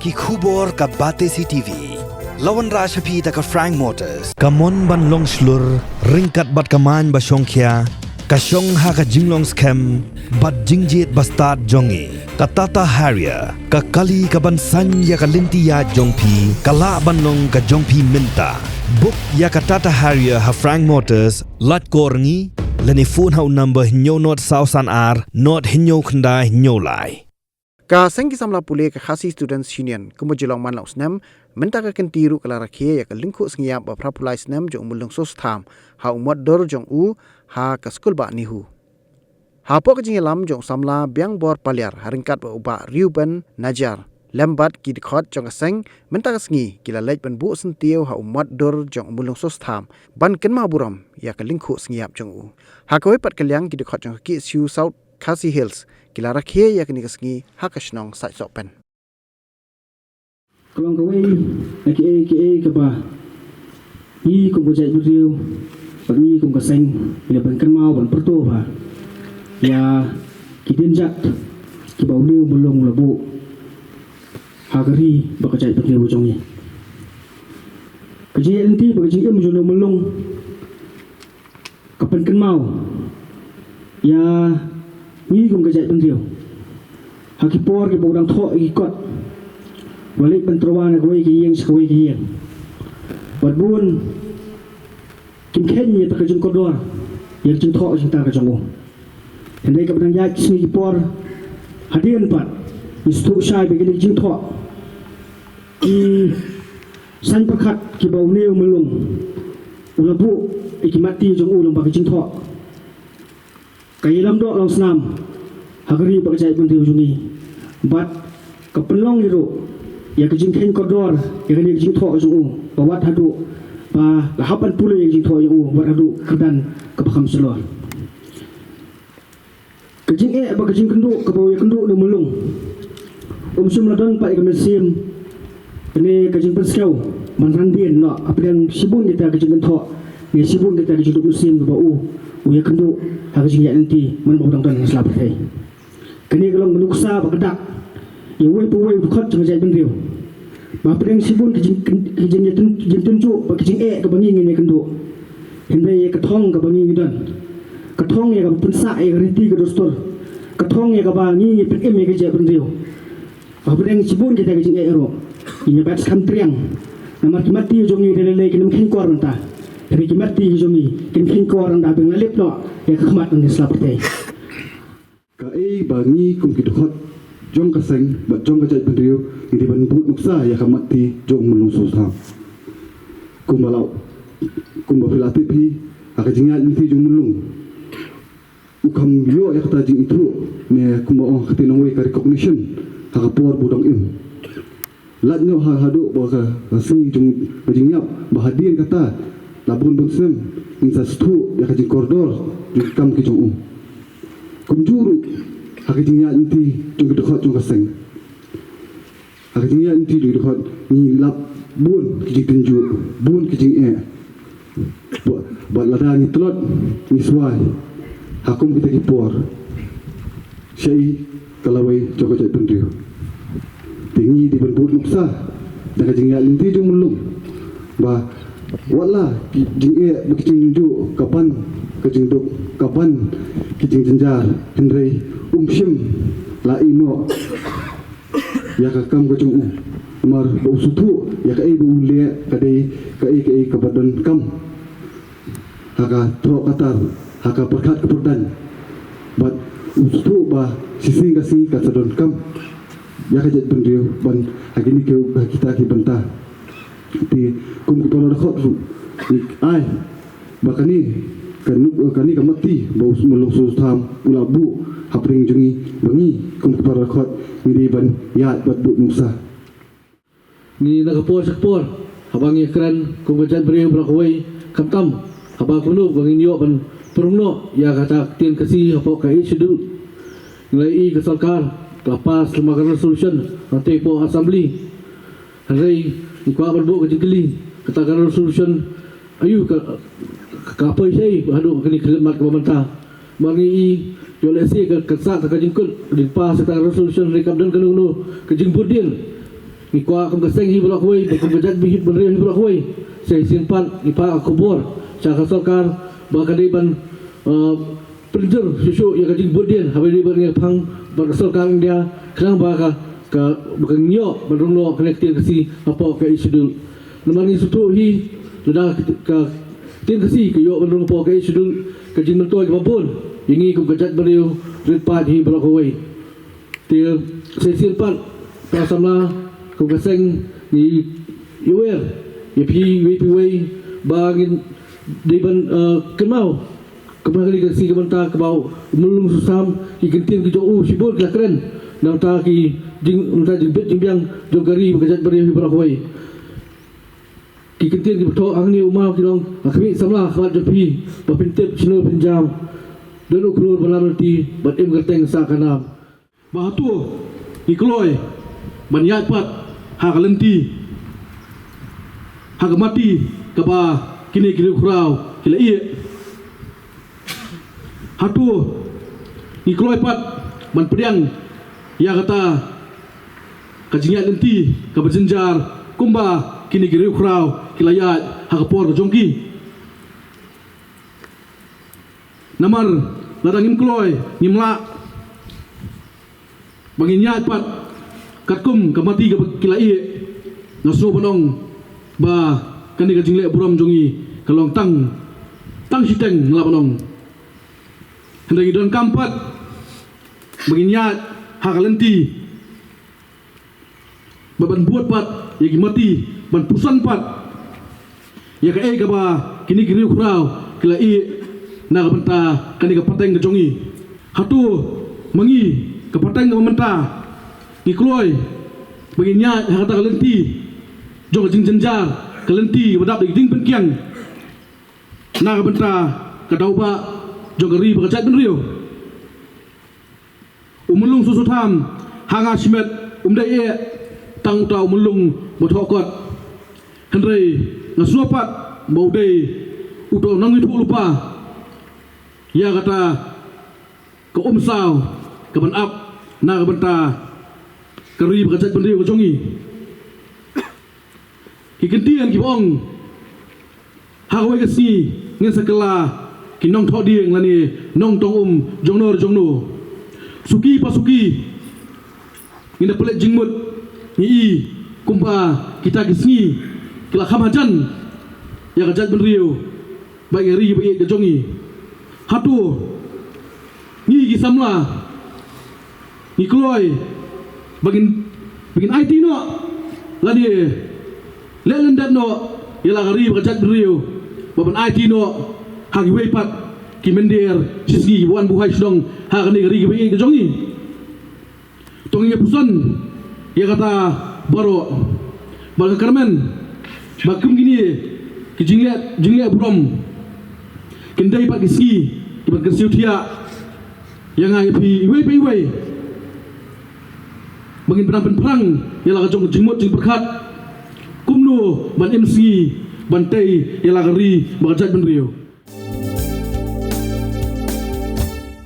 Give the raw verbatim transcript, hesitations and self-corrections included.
Ki khubor ka Batesi T V. La wanrah sha phi da ka Frank Motors. Ka mon ban long shlur, ryngkat bad ka main ba shongkhia, ka shong ha ka jinglong skhem bad jingjied ba stad jong ngi. Ka Tata Harrier, ka kali ka ban saiñ ïa ka lynti ïaid jong phi, ka lah ban long ka jong phi mynta. Book ïa ka Tata Harrier ha Frank Motors, lait call ngi, lane phone ha u number hynñiew nod saw san ar, nod hynñiew khyndai hynñiew lai. Ka seng ki samla pule ka Khasi Students Union, kumba ju long man la u snem, mynta ka kynti ruh ka la rakhe ïa ka lyngkhuh sngi ïap ba phra phew lai snem jong u Myllung Soso Tham, ha u mot dur jong u, ha ka skul bah NEHU. Hapoh ka jingïalam jong u samla Biangbor Paliar, ha ryngkat bad u bah Reuben Najar, lem bad ki dkhot jong ka seng, mynta ka sngi, ki la leit ban buh syntiew ha u mot dur jong u Myllung Soso Tham, ban kynmaw burom ïa ka lyngkhuh sngi ïap jong u. Ha kawei pat ka liang ki dkhot jong ka K S U South Khasi Hills, ki la rakhe ïa kane ka sngi ha ka shnong Saitsohpen. Ka long kawei na kiei kiei kaba ngi kum ka jaitbynriew bad ngi kum ka seng ngi la pyrkhat ban kynmaw ban pyrto bha ïa ki dienjat kiba une u Myllung u la buh ha ka ri bad ka jaitbynriew jong ngi. Ka jingïaid lynti bad ka jingim jong une u Myllung ka pynkynmaw ïa ngi kum ka jaitbynriew. Ha ki por kiba u dang thoh ïa ki kot, u la leit ban tyrwa na kawei ka ïing sha kawei ka ïing. Bad bun kim kheiñ ïa kata ka jingkordor ïa ka jingthoh jingtar ka jong u. Hynrei kaba dang ïaid ki sngi ki por, hadien pat ngi sngewthuh shai ba kine ki jingthoh, ki saiñ pyrkhat kiba une u Myllung u la buh ïa ki mat ti jong u lyngba ka jingthoh, ka ïalam doh long snam ha ka ri bad ka jaitbynriew jong ngi. Bad ka pynlong ïa ruh ïa ka jingkheiñ kordor ïa kane ka jingthoh jong u, ba wat haduh ba la hap ban pule ïa ka jingthoh jong u, wat haduh kyrdan kaba kham shlur. Ka jingeh bad ka jingkynduh kaba u ïakynduh une u Myllung, um shym la don pat ïa ka mynsiem ne ka jingpynskhem ban ran dien noh hapdeng shibun kita ki jingkynthoh ne shibun kita ki jingduk mynsiem kiba u u ïakynduh ha ka jingïaid lynti man ba u dang don ha sla pyrthei. Kane ka long ka nuksa ba ka dak ïa uwei pa uwei u dkhot jong ka jaitbynriew. Ba hapdeng shibun ki jing, ki jing, jingtynjuh bad ki jingeh kaba ngi ngin ïakynduh, hynrei ïa ka thong kaba ngi ngi don, ka thong ïa kaba pynsah ïa ka riti ka dustur, ka thong ïa kaba ngi ngi pynim ïa ka jaitbynriew. Ba hapdeng shibun kita ki jingeh ruh ngin ïa bat skhem triang. Namar ki mat ti jong ngi da lei lei kin ym kheiñ kor mynta, hynrei ki mat ti jong ngi kin kheiñ kor ynda ba ngi la lip noh ïa ka khmat na sla pyrthei. Kaei ba ngi kum ki dkhot jong ka seng bad jong ka jaitbynriew ngi dei ban bud nuksa ïa ka mat ti jong u Myllung Soso Tham. Kumba la, kumba phi la tip hi, ha ka jingïaid lynti jong u Myllung, u kham ïoh ïa kata jingithuh ne kumba ong ha ka ktien nongwei ka recognition ha ka por ba u dang im. Lait noh ha, haduh ba ka, ka sngi jong ka jingïap, ba hadien kata la bun bun snem ngin sa sngewthuh ïa ka jingkordor jong ki kam ki jong u. Kumjuh ruh ha ka jingïaid lynti jong ki dkhot jong ka seng, ha ka jingïaid lynti jong ki dkhot ngi lap bun ki jingtynjuh, bun ki jingeh. Ba, bad lada ngi tlot ngi swai ha kum kita ki por, shaei ka lawei jong ka jaitbynriew? Te ngi dei ban bud nuksa da ka jingïaid lynti jong u Myllung, ba wat la ki jingeh bad ki jingtynjuh ka ban ka jingduk, ka ban ki jingjynjar, hynrei um shym la ïehnoh ïa ka kam ka jong u. Namar ba u sngewthuh ïa kaei ba u leh ka dei kaei kaei kaba donkam ha ka thoh ka tar, ha ka pyrkhat ka pyrdaiñ. Bad u sngewthuh ba shisien ka sngi kan sa donkam ïa ka jaitbynriew ban ha kine ki, ha kita ki bynta. Te kum ki para dkhot ruh ngi ai ba kane ka nuk, kane ka mat ti ba u Myllung Soso Tham u la buh hapdeng jong ngi, ba ngi kum ki para dkhot ngi dei ban ïaid bad bud nuksa. Ngi na ka por sha ka por, haba ngi kren kum ka jaitbynriew baroh kawei, khamtam haba kumno ba ngin ïoh ban pynrung noh ïa kata ka ktien Khasi hapoh ka Eighth Schedule, ngi la ïohi ka sorkar ka la pass lyngba ka resolution hangtei hapoh Assembly. Hynrei ngi kwah ban buh ka jingkylli, kata ka resolution aïu ka, ka, ka poi shaei haduh kane ka khlieh mat kaba mynta? Namar ngi ïohi lehse ka, ka sah ka jingkut, ka jingpass kata ka resolution, hynrei kam don kano kano ka jingbud dien. Ngi kwah kum ka seng hi baroh kawei, ba kum ka jaitbynriew hi baroh kawei, sa shisien pat ngi phah ka khubor sha ka sorkar ba ka dei ban, eh, pynjur shuh shuh ïa ka jingbud dien haba ïadei bad kane ka phang bad ka sorkar India, khnang ba ka, ka, ba kan ïoh ban rung noh kane ka ktien Khasi hapoh ka Eighth Schedule. Namar ngi sngewthuh hi lada ka, ka ktien Khasi ka ïoh ban rung hapoh ka Eighth Schedule, ka jingmyntoi kaba bun ïa ngi kum ka jaitbynriew rit paid hi baroh kawei. Te sa shisien pat, para samla, kum ka seng, ngi ïawer ïa phi iwei pa iwei ba ngin dei ban, eh, kynmaw kumba kane ka sngi ka bynta kaba u Myllung Susotham, ki kyntien ki jong u shibun ki la kren na ka bynta ki jing, na ka bynta jingbit jingbiang jong ka ri bad ka jaitbynriew hi baroh kawei. Ki kyntien kiba thoh hangne u maw ki long ha khmih samla khmat jong phi, ba phin tip shano phin jam. Don u khlur ba lam lynti bad im kyrteng sah ka nam. Ba hato ngi kloi ban ïaid pat ha ka lynti, ha ka mati kaba kine ki riewkhraw ki la ïeh? Hato ngi kloi pat ban pdiang ïa kata ka jingïaid lynti kaba jynjar kumba kine ki riewkhraw ki la ïaid ha ka por ka jong ki? Namar lada ngim kloi, ngim lah ba ngin ïaid pat katkum ka mati kaba ki la ïeh, nga sngew ban ong ba kane ka jingleh burom jong ngi ka long tang, tang shiteng, nga lah ban ong. Hynrei ngi donkam pat ba ngin ïaid ha ka lynti ba ban bud pat ïa ki mati, ban puson pat ïa kaei kaba kine ki riewkhraw ki la ïeh na ka bynta kane ka pateng ka jong ngi. Hato ma ngi, ka pateng kaba mynta, ngi kloi ba ngin ïaid ha kata ka lynti jong ka jingjynjar, ka lynti ba dap da ki dieng pynkiang na ka bynta ka daw bah jong ka ri bad ka jaitbynriew? U Myllung Susotham, ha nga shimet, um dei eh tang uta u Myllung ba thoh kot. Hynrei nga sngew pat ba u dei uta u nongïathuhlypa ïa kata ka umsaw kaban ap na ka bynta ka ri bad ka jaitbynriew ka jong ngi. Ki kyntien kiba ong, ha kawei ka sngi ngin sa kylla ki nongthoh dieng lane nongtong um jongno jongno. Suki pa suki ngin da pynleit jingmut, ngi i kumba kita ki sngi ki la kham hajan ïa ka jaitbynriew bad ïa ka ri bad ïa ka jong ngi. Hato ngi ki samla ngi kloi ba ngin, ba ngin aiti noh lane leh lyndet noh ïa la ka ri bad ka jaitbynriew, ba ban aiti noh ha kiwei pat ki mynder shisngi kiba wan buhai shnong ha kane ka ri kaba ïeit ka jong ngi? To ngin ïa puson ïa kata baroh. Bad nga kyrmen ba kum kine ki jingleh, jingleh burom kin dei pat ki sngi kiban kyrsiew thiah ïa nga ïa phi iwei pa iwei, ba ngin pynang pynphrang ïa la ka jong ka jingmut jingpyrkhat kumno ban im sngi ban tei ïa la ka ri bad ka jaitbynriew.